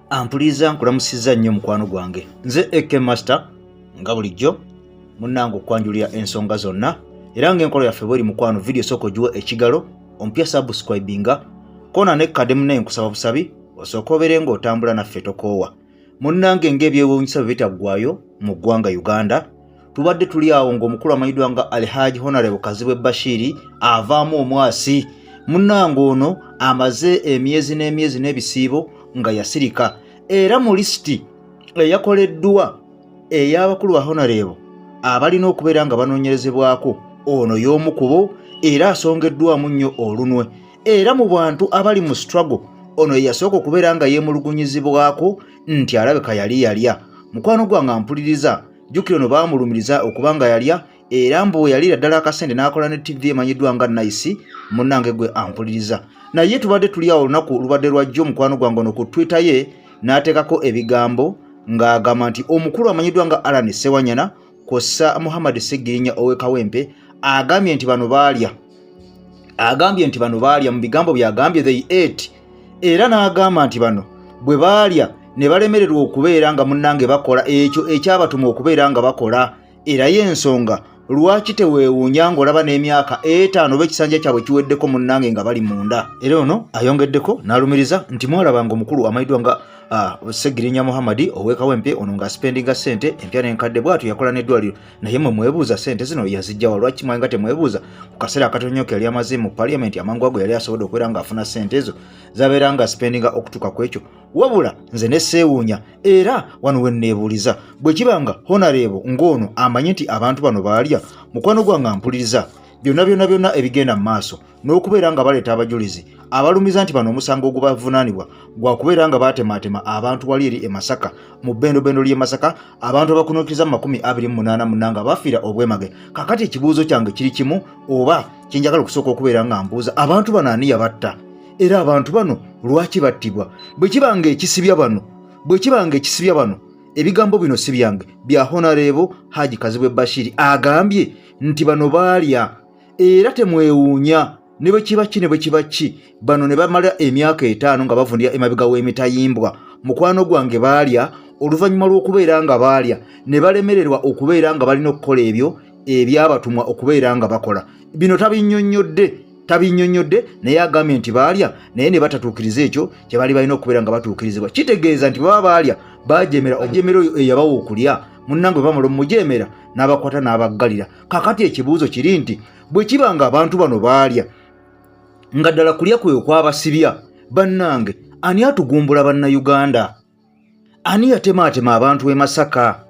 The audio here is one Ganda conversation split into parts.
Ampuliriza, nkulamusizza nnyo mukwano gwange. Nze AK Master, nga bulijjo munnange okwanjulira ensonga zonna, era ng'enkola yaffe bweri. Mukwano, vidiyo sooka ogiwa ekigalo, omupya subscribinga kona nekkadde. Munnaye, nkusaba busabi osooka obeere ng'otambula naffe, tokoowa. Munnange, ng'ebyewuunyisa bwe bitaggwayo mu ggwanga Uganda, tubadde tuli awo ng'omukulu amanyiddwa nga Alhaji Honorable Kazibwe Bashiri avaamu omwasi. Munnange, ono amaze emyezi n'emyezi n'ebisiibo nga yasirika, era mu lisiti eyakoleddwa ey'abakulu ba honorable abalina okubeera nga banoonyerezebwako, ono y'omu ku bo, era asongeddwamu nnyo olunwe. Era mu bantu abali mu struggle, ono ye yasooka okubeera nga yeemulugunyizibwako nti alabika yali yalya. Mukwano gwange ampuliriza, jjukira ono baamulumiriza okuba nga yalya, era mbu bwe yaliira ddala akasente n'akola ne TV emanyiddwa nga Nice. Munnange gwe ampuliriza, naye tubadde tuli awo, olunaku lubadde lwajjo, mukwano gwange, ono ku Twitter ye n'ateekako ebigambo ng'agamba nti omukulu amanyiddwa nga Alan Sewanyana kw'ossa Muhammad Segirinya ow'e Kawempe agambye nti bano baalya, agambye nti bano baalya. Mu bigambo byagambye, "They ate," era n'agamba nti bano bwe baalya ne balemererwa okubeera nga munnange bakola ekyo ekyabatuma okubeera nga bakola. Era y'ensonga lwaki teweewuunya ng'olaba n'emyaka 5 oba ekisanja kyabwe kiweddeko, munnange, nga bali munda. Era ono ayongeddeko n'alumiriza nti mwalabanga omukulu amanyiddwa nga Segirinya Muhammadi ow'e Kawempe, ono ng'aspendinga ssente empya n'enkadde, bw'atyo yakola n'eddwaliro, naye mwe mwebuuza ssente zino yazijjawa? Lwaki mwe nga temwebuuza ku kaseera akatono ke yali amaze mu paliyamenti, amangu ago yali asobodde okubeera ng'afuna ssente ezo zabeera nga spendinga okutuuka ku ekyo? Wabula nze ne seewuunya, era wano we nneebuuliza, bwe kiba nga honorable ng'ono amanyi nti abantu bano baalya, mukwano gwange ampuliriza, byonna byonna byonna ebigenda mu maaso n'okubeera nga baleeta abajulizi abalumiza nti bano omusango ogubavunaanibwa gwakubeera nga baatemaatema abantu wali eri e Masaka, mu bbendobendo ly'e Masaka, abantu abakunuukiriza mu 28, munanga bafiira obwemage. Kakati ekibuuzo kyange kiri kimu, oba kyenjagala okusooka okubeera nga mbuuza: abantu bano ani yabatta, era abantu bano lwaki battibwa? Bwe kiba nga ekisibya bano, bwe kiba nga ekisibya bano, ebigambo bino si byange, bya Honorable Haji Kazibwe Bashiri, agambye nti bano baalya. Era temwewuunya ne bwe kiba ki, ne bwe kiba ki, bano ne bamala emyaka 5 nga bavundira emabega w'emitayimbwa. Mukwano gwange, baalya. Oluvannyuma lw'okubeera nga baalya ne balemererwa okubeera nga balina okukola ebyo ebyabatumwa okubeera nga bakola. Bino tabinnyonnyodde, tabinnyonnyodde, naye agambye nti baalya naye ne batatuukiriza ekyo kye baali balina okubeera nga batuukirizibwa. Kitegeeza nti baba baalya, bajemera ojemera oyo eyabawa okulya. Munnange, bwe bamala omujemera n'abakwata n'abaggalira. Kakati ekibuuzo kiri nti bwe kiba nga abantu bano baalya, nga ddala kulya kwe okwabasibya, bannange, ani atugumbula Bannayuganda? Ani yatemaatema abantu e Masaka,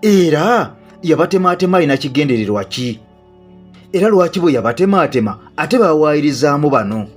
era yabatemaatema alina kigendererwa ki? Era lwaki bwe yabatemaatema ate bawaayirizaamu bano?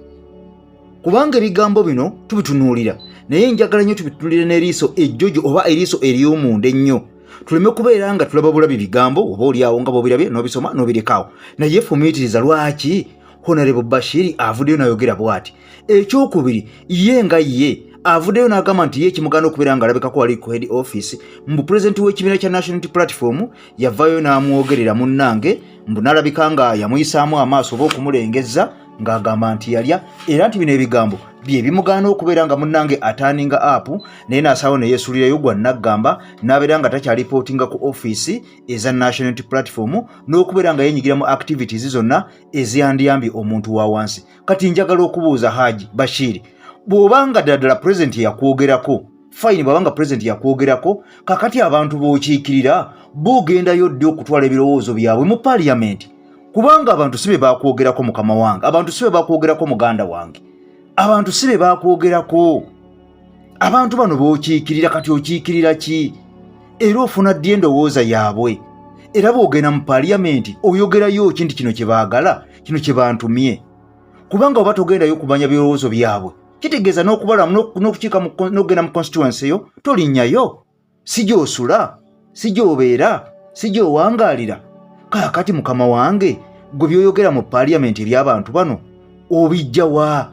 Kubanga ebigambo bino tubitunuulira, naye njagala nnyo tubitunuulire n'eriiso ejjojo oba eriiso ery'omunda ennyo, tuleme kubeera nga tulaba bulabi bigambo oba oliawo nga bwobirabye n'obisoma n'obirekaawo. Naye fumiitiriza lwaki Honorable Bashiri avuddeyo n'ayogera bw'ati. Ekyokubiri, ye nga ye avuddeyo n'agamba nti ye ekimugaana okubeera ng'alabikako wali ku head office, mbu pulezidenti w'ekibiina kya National Unity Platform yavaayo n'amwogerera, munnange, mbu n'alabika nga yamuyisaamu amaaso oba okumulengezza ng'agamba nti yalya, era nti bino ebigambo bye bimugaana okubeera nga munnange aturninga up, naye n'asaawo ne yeesulirayo gwa naggamba, n'abeera nga takyalipootinga ku ofiisi eza National Unity Platform n'okubeera nga yeenyigira mu activities zonna eziyandiyambye omuntu wa wansi. Kati njagala okubuuza Haji Bashiri, bw'obanga ddala ddala pulezidenti yakwogerako, fine. Bw'abanga pulezidenti yakwogerako, kakati abantu b'okiikirira boogendayo ddi okutwala ebirowoozo byabwe mu paliyamenti? Kubanga abantu si be bakwogerako, mukama wange, abantu si be bakwogerako, muganda wange, abantu si be bakwogerako. Abantu bano b'okiikirira, kati okiikirira ki, era ofuna ddi endowooza yaabwe? Era bw'ogenda mu paliyamenti oyogerayo ki nti kino kye baagala, kino kye bantumye? Kubanga oba togendayo kumanya birowoozo byabwe, kitegeeza n'okubalamu n'okukiika n'okugenda mu constituency yo tolinnyayo, si gy'osula, si gy'obeera, si gy'owangaalira. Kaakati mukama wange, gwe by'oyogera mu paliyamenti eby'abantu bano obijja wa?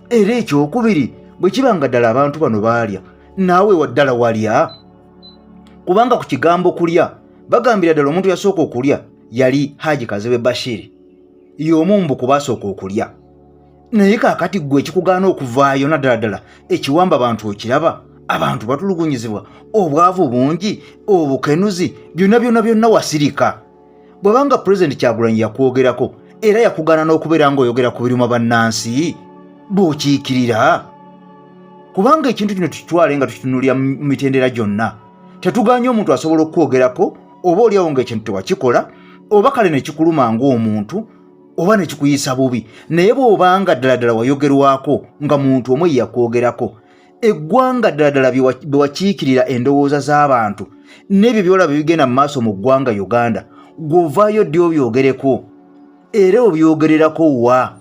Era ekyokubiri, bwe kiba nga ddala abantu bano baalya, naawe waddala walya? Kubanga ku kigambo kulya, bagambira ddala omuntu yasooka okulya yali Haji Kazibwe Bashiri, y'omu mbu ku baasooka okulya. Naye kaakati ggwe ekikugaana okuvaayo naddala ddala ekiwamba bantu okiraba, abantu batulugunyizibwa, obwavu bungi, obukenuzi, byonna byonna byonna wasirika. Bw'abanga Pulezidenti Kyagulanyi yakwogerako era yakugaana n'okubeera ng'oyogera ku biruma bannansi b'okiikirira, kubanga ekintu kino tukitwale nga tukitunulira mu mitendera gyonna. Tetuganye omuntu asobola okukwogerako oba oliawo ng'ekintu tewakikola, oba kale ne kikuluma ng'omuntu, oba ne kikuyisa bubi, naye bw'obanga ddala ddala wayogerwako nga muntu omu yeyakwogerako, eggwanga ddala ddala bye wakiikirira, endowooza z'abantu n'ebyo byolaba ebigenda mu maaso mu ggwanga Uganda, gw'ovaayo ddi obyogereko? Era obyogererako wa?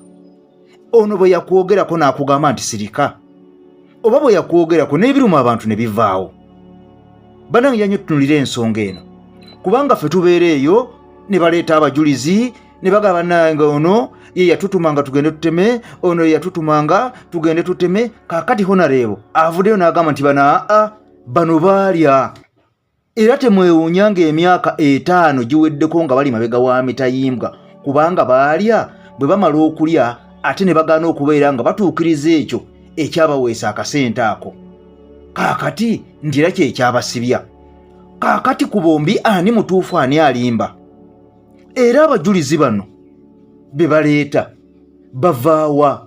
Ono bwe yakwogerako n'akugamba nti sirika, oba bwe yakwogerako n'ebiruma abantu ne bivaawo? Banange, yanyo tutunulira ensonga eno, kubanga ffe tubeera eyo ne baleeta abajulizi ne bagamba, nange ono ye yatutumanga tugende tuteme, ono ye yatutumanga tugende tuteme. Kaakati honorable avuddeyo n'agamba nti bano aa bano baalya, era temwewuunya ng'emyaka 5 giweddeko nga bali mabega wa mitayimbwa, kubanga baalya. Bwe bamala okulya ate ne bagaana okubeera nga batuukiriza ekyo ekyabaweesa akasente ako, kaakati nti era kyekyabasibya. Kaakati ku bombi ani mutuufu, ani alimba? Era abajulizi bano be baleeta bavaawa?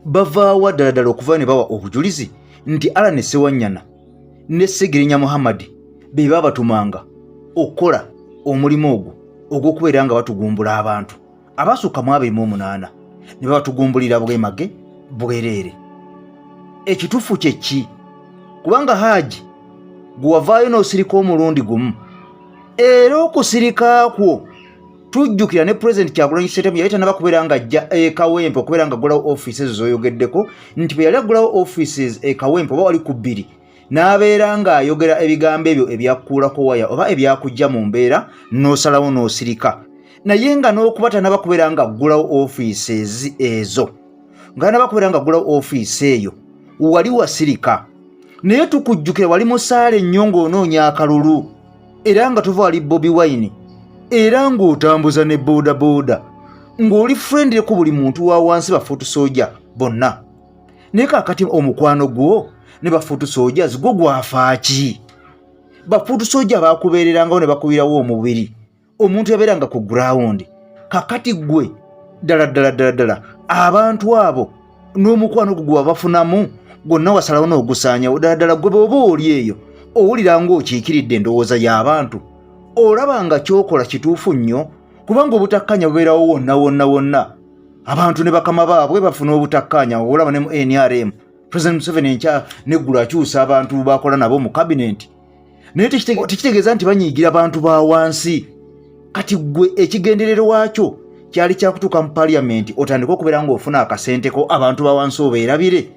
Bavaawa ddala ddala okuva ne bawa obujulizi nti Allan Sewanyana ne Segirinya Muhammadi be baabatumanga okukola omulimu ogwo ogw'okubeera nga batugumbula abantu abasukka mu 28 ne babatugumbulira bwemage bwereere? Ekituufu kye ki? Kubanga Haaji, gwe wavaayo n'osirika omulundi gumu, era okusirika kwo tujjukira ne Pulezidenti Kyagulanyi Ssentamu yali tanaba kubeera nga ajja e Kawempe okubeera nga aggulawo ofiisi ezo z'oyogeddeko, nti bwe yali aggulawo offices e Kawempe oba wali ku 2, n'abeera ng'ayogera ebigambo ebyo ebyakkuulako waya oba ebyakujja mu mbeera, n'osalawo n'osirika. Naye nga n'okuba tanaba kubeera nga aggulawo offices ezo, nga tanaba kubeera nga aggulawo ofiisi eyo, wali wasirika. Naye tukujjukira wali musaale nnyo ng'onoonya akalulu, era nga tuva wali Bobi Wine, era ng'otambuza ne boodabooda, ng'oli friendly ku buli muntu wa wansi, ba foot soldier bonna. Naye kaakati omukwano gwo ne ba foot soldiers gwo gwafaaki? Ba foot soldier bakubeererangawo ne bakubirawo omubiri omuntu yabeeranga ku ground. Kakati gwe ddala ddala ddala ddala abantu abo n'omukwano gwo gwe wabafunamu gwonna wasalawo n'ogusaanyawo. Ddala ddala gwe bw'oba oli eyo owulira ng'okiikiridde endowooza y'abantu, olaba nga kyokola kituufu nnyo? Kubanga obutakkaanya bubeerawo wonna wonna wonna, abantu ne bakama baabwe bafuna obutakkaanya. Olaba ne mu NRM, President Museveni enkya neggulu akyusa abantu bakola nabo mu kabineti, naye tekitegeeza nti banyiigira bantu ba wansi. Kati gwe ekigendererwakyo kyali kyakutuuka mu paliyamenti otandike okubeera ng'ofuna akasenteko, abantu ba wansi obeerabire,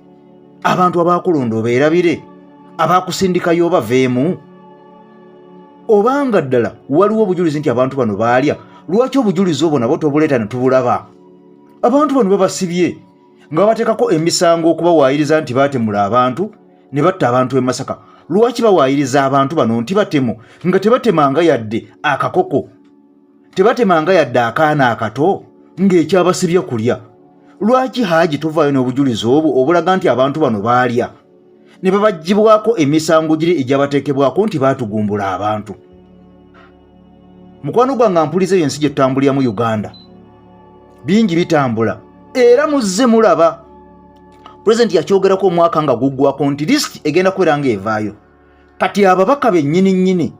abantu abakulonda obeerabire, abakusindikayo obaveemu. Obanga ddala waliwo obujulizi nti abantu bano baalya, lwaki obujulizi obwo nabwo tobuleeta ne tubulaba? Abantu bano babasibye nga babateekako emisango okubawaayiriza nti baatemula abantu ne batta abantu e Masaka. Lwaki bawaayiriza abantu bano nti batemu nga tebatemanga yadde akakoko, tebatemanga yadde akaana akato, ng'ekyabasibye kulya? Lwaki Haaji tovaayo n'obujulizi obwo obulaga nti abantu bano baalya ne babaggyibwako emisango giri egyabateekebwako nti baatugumbula abantu? Mukwano gwange ampuliza, eyo ensi gye tutambuliramu Uganda, bingi bitambula, era muzze mulaba pulezidenti yakyogerako omwaka nga guggwako nti lisiti egenda kubeera ng'evaayo. Kati ababaka bennyini nnyini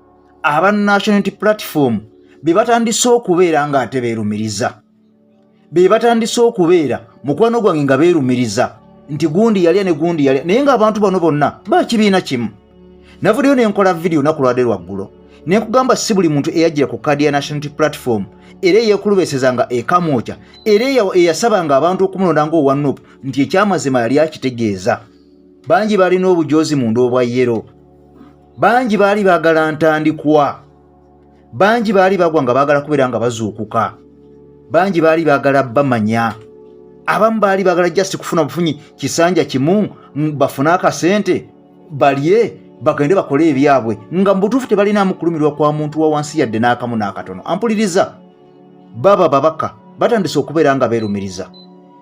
aba National Unity Platform be batandise okubeera ng'ate beerumiriza, be batandise okubeera, mukwano gwange, nga beerumiriza nti gundi yalya ne gundi yalya, naye ng'abantu bano bonna bakibiina kimu. Navuddeyo ne nkola vidiyo olunaku lwadde lwaggulo ne nkugamba si buli muntu eyajjira ku kaadi ya National Unity Platform era eyeekulubesezanga ekamwokya era eyasabanga abantu okumulonda ng'owa NUP nti ekyamazima yali akitegeeza. Bangi balina obujoozi munda obwa yellow, bangi baali baagala ntandikwa, bangi baali bagwa nga baagala kubeera nga bazuukuka, bangi baali baagala bamanya, abamu baali baagala just kufuna bufunyi kisanja kimu bafune akasente balye bagende bakole ebyabwe, nga mu butuufu tebalinamu kulumirwa kwa muntu wa wansi yadde n'akamu n'akatono. Ampuliriza, baba babaka batandise okubeera nga beerumiriza.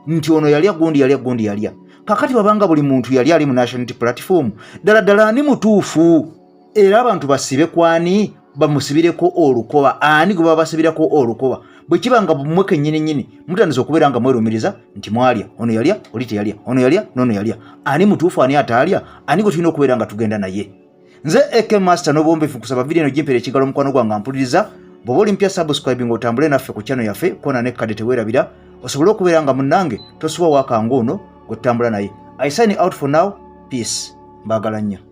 Nti ono yalya, gundi yalya, gundi yalya. Kakati wabanga buli muntu yali ali mu National Unity Platform, ddala ddala ani mutuufu? Era abantu basibe kwani bamusibireko olukoba? Ani gwe baba basibirako olukoba bwe kiba nga mmwe kennyini nnyini mutandise okubeera nga mwerumiriza nti mwalya, ono yalya, oli teyalya, ono yalya n'ono yalya? Ani mutuufu, ani ataalya? Ani gwe tulina okubeera nga tugenda naye? Nze AK Master, n'obuwombeefu kusaba vidiyo eno gimpeera ekigalo, omukwano gwange ampuliriza. Bw'oba oli mpya, subscribe ng'otambule naffe ku channel yaffe kona ne kadde teweerabira, osobole okubeera nga munnange tosuba wakangu ono gwe tutambula naye. I sign out for now. Peace, mbaagala nnyo.